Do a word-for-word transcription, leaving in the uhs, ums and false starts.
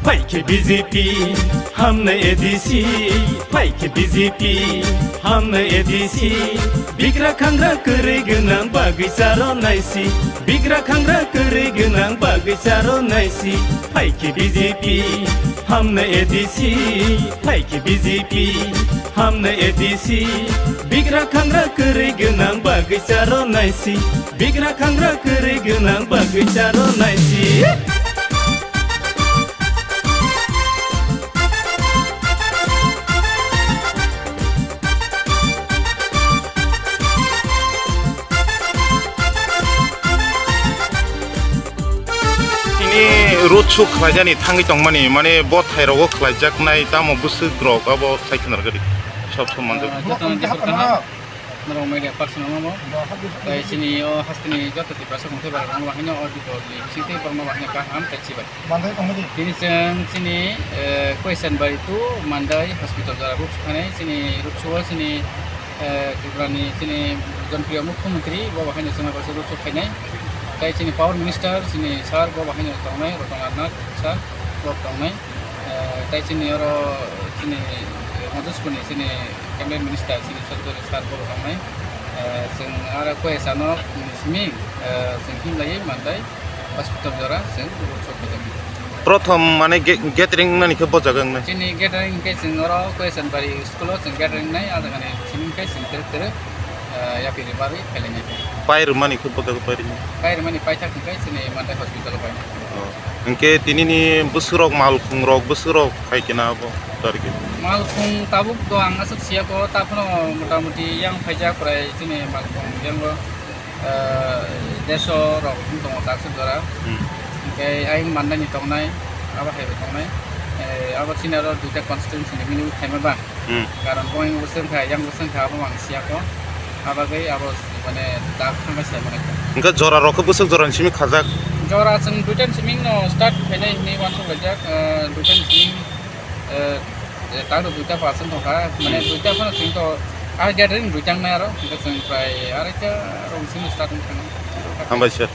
Phaikhe B J P, hamnai A D C. Phaikhe B J P, hamnai A D C. Bigra khangra kwrwi gwnang bagwi charo naisi. Bigra khangra kwrwi gwnang bagwi charo naisi. Phaikhe B J P, hamnai A D C. Phaikhe B J P, hamnai A D C. Bigra khangra kwrwi gwnang bagwi charo naisi. Bigra khangra kwrwi gwnang bagwi charo naisi. Tini road show khlaijani thangwi tongmani, mane bo thairogo khlaijaknai, tamo bwswk rok abo sai khna rwgadi. Sob sob manjak. Ah, jotono jepor kaham. Norok media person rokno bo. Tai chini o hasteni joto Tiprasa kongthai barok rokno bahai no o Dipoli bisingtwi borokno bahai no kaham tai chibai. Tini chwng chini, eh, Koisanbari to Mandai hospital jora road show khainai, chini road show o chini, eh, Tripura ni chini Jonpriya Mukhyamantri bo bahai no chwngno kaisa road show khainai. Tai chini Power Minister chini sir bo bahai no tongnai, Ratan Lal Nath sir bo tongnai. Eh, tai chini oro chini, eh, Mojosku ni chini Cabinet Minister chini Sanjay sir bo tongnai. Eh, chwng aro koi sano ni simi, eh, chwng himlai Mandai hospital jora chwng road show khaijak. Prothom mane ge-, gathering nani khe bo jaga wngnai? Chini gathering khe chwng oro Koisanbari school o chwng gathering nai, ah jaga ni simi khe chwng tere tere, eh, yapiri barwi phailai nai. Pai rwmani khe bo jaga pai rwmani? Pai rwmani paithak hwnkhe chini Mandai hospital o pai nai. Oh. Hwnkhe tinini bwswkrok malkhungrok bwswkrok khai khe na abo target? Malkhung tabuk do ang aswk siya ko, ta phano motamoti yang phaijak prai chini malkhung yango, eh, dersho rok wng tongo ta aswk jora. Hmm. Hwnkhe ayang Mandai ni tongnai, abo hai bo tongnai. Eh, abo chini aro duita constituency ni mini khaima ba. Hmm. Karon bo yang bwswk kha, yang bwswk kha, abo ang siya ko. Abagwi abo mane tak thangbai sai mane. Hwnkhe jora rok khe bwswk jora ni simi khajak? Jora chwng duita ni simi no start khainai hinwi uansuk laijak, eh, duita ni simi, eh, eh, tak do duita percent tongkha, mane Hmm. duita phano chwng to, ah, gathering duita wngnai aro, hwnkhe chwng prai araita rok ni simi start wng thangna. Hambai sir.